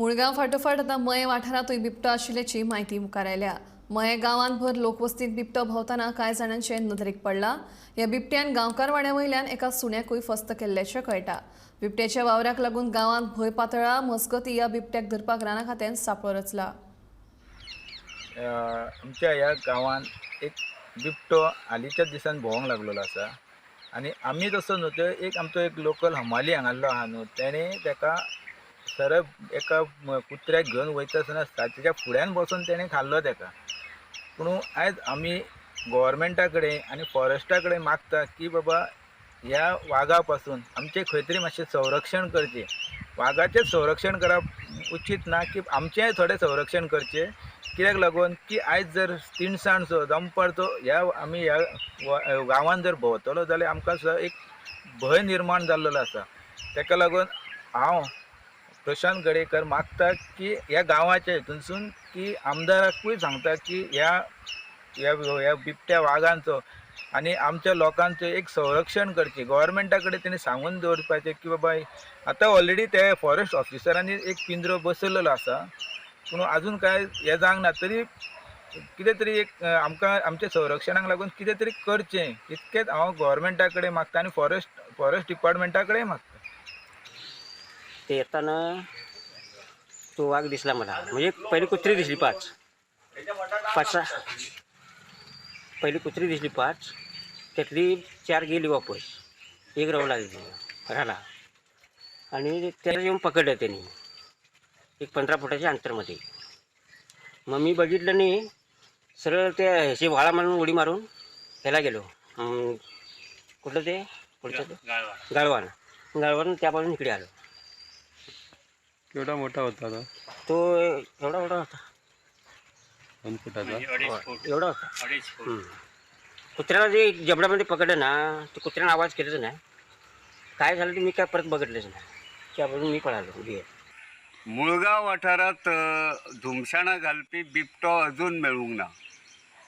मुळगांव फाटोफाट आतां मयें वाठारांतूय बिबटो आशिल्ल्याची म्हायती मुखार आयल्या. मयें गांवांत भर लोकवस्तींत बिबटो भोंवतना कांय जाणांचे नदरेक पडला. ह्या बिबट्यान गांवकारवाड्या वयल्यान एका सुण्याकूय फस्त केल्ल्याचें कळटा. बिबट्याच्या वावराक लागून गांवांत भंय पातळ्ळा. मजगतीं ह्या बिबट्याक धरपाक राना खात्यान सांपळो रचला. आमच्या ह्या गांवांत एक बिबटो हालींच्याच दिसान भोंवंक लागलेलो आसा आनी आमी तसो न्हू, तो एक आमचो एक लोकल हमाली हांगासलो आहा न्हू, तेणें तेका सरळ एका कुत्र्याक घेवन वयता आसतना ताच्या फुड्यान बसून तेणें खाल्लो तेका. पूण आयज आमी गोवोरमेंटा कडेन आनी फॉरेस्टा कडेन मागता की बाबा ह्या वागा पासून आमचें खंय तरी मातशें संरक्षण करचें. वागाचें संरक्षण करप उचीत ना की आमचेंय थोडें संरक्षण करचें. कित्याक लागून की आयज जर तिनसांजचो दनपारचो ह्या आमी ह्या गांवांत जर भोंवतलो जाल्यार आमकां सुद्दां एक भंय निर्माण जाल्लो आसा. ताका लागून हांव प्रशांत गडेकर मागता की ह्या गांवाच्या हितूनसून की आमदाराकूय सांगता की ह्या ह्या ह्या बिबट्या वागांचो आनी आमच्या लोकांचें एक संरक्षण करचें. गोवोरमेंटा कडेन तेणी सांगून दवरपाचें की बाबा आतां ऑलरेडी ते फॉरेस्ट ऑफिसरांनी एक पिंजरो बसयलेलो आसा, पूण आजून कांय हें जावंक ना. तरी कितें तरी एक आमकां आमच्या संरक्षणाक लागून कितें तरी करचें इतकेंच हांव गोवोरमेंटा कडेन मागता आनी फॉरेस्ट डिपार्टमेंटा कडेन मागता. ते येताना तो वाघ दिसला मला, म्हणजे पहिली कुत्री दिसली पाच पाच सहा, पहिली कुत्री दिसली पाच, त्यातली चार गेली वापस, एक राहू लागली राहिला आणि त्याला येऊन पकडलं त्यांनी एक 15 फुटाच्या अंतरमध्ये. मग मी बघितलं नाही, सरळ त्या ह्याची वाळा मारून उडी मारून ह्याला गेलो, कुठलं ते पुढचं ते गाळवान, गाळवान त्यापासून इकडे आलो. केवढा मोठा होता तो? तो एवढा मोठा होता, 2 फुटाचा? एवढा होता. कुत्र्याला जे जबड्यामध्ये पकडलं ना, ते कुत्र्यानं आवाज केलाच नाही. काय झालं ते मी काय परत बघितलंच नाही, त्यापासून मी पळालो. मुळगांव वाठारांत धुमशेणां घालपी बिबटो अजून मेळूंक ना.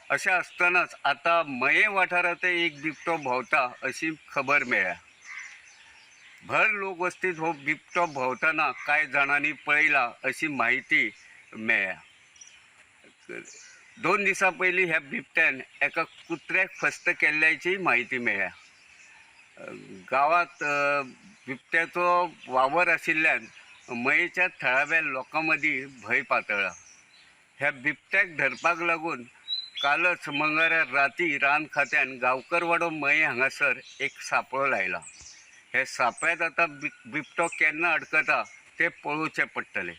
अशें आसतनाच आतां मयें वाठारांतय एक बिबटो भोंवता अशी खबर मेळ्ळ्या. भर लोकवस्तींत हो बिबटो भोंवतना कांय जाणांनी पळयला अशी म्हायती मेळ्ळ्या. 2 दिसां पयलीं ह्या बिबट्यान एका कुत्र्याक फस्त केल्ल्याचीय म्हायती मेळ्ळ्या. गांवांत बिबट्याचो वावर आशिल्ल्यान मयेच्या थळाव्या लोकां मदीं भंय पातळ्ळा. ह्या बिबट्याक धरपाक लागून कालच मंगळारा राती रान खात्यान गांवकरवाडो मये हांगासर एक सांपळो लायला. हे सांपळ्यांत आतां बिबटो केन्ना अडकता तें पळोवचें पडटलें.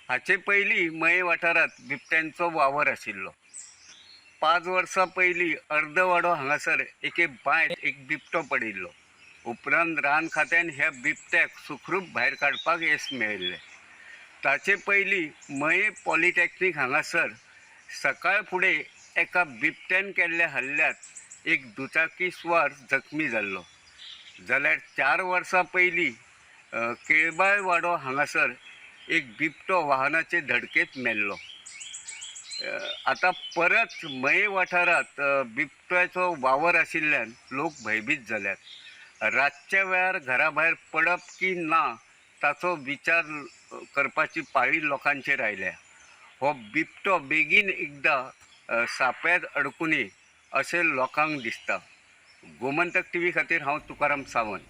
हाचे पयलीं मये वाठारांत बिबट्यांचो वावर आशिल्लो. 5 वर्सां पयलीं अर्दवाडो हांगासर एके बांयत एक बिबटो पडिल्लो. उपरांत रान खात्यान ह्या बिबट्याक सुखरूप भायर काडपाक येस मेळिल्लें. ताचे पयलीं मये पॉलिटॅक्नीक हांगासर सकाळ फुडें एका बिबट्यान केल्ल्या हल्ल्यांत एक दुचाकी स्वार जखमी जाल्लो. जाल्यार 4 वर्सां पयलीं केळबाय वाडो हांगासर एक बिबटो वाहनाचे धडकेंत मेल्लो. आतां परत मये वाठारांत बिबट्याचो वावर आशिल्ल्यान लोक भंयभीत जाल्यात. रातच्या वेळार घरा भायर पडप की ना ताचो विचार करपाची पाळी लोकांचेर आयल्या. हो बिबटो बेगीन एकदां सांपळ्यांत अडकुनी अशें लोकांक दिसता. गोमंतक टीव्ही खातीर हांव तुकाराम सावंत.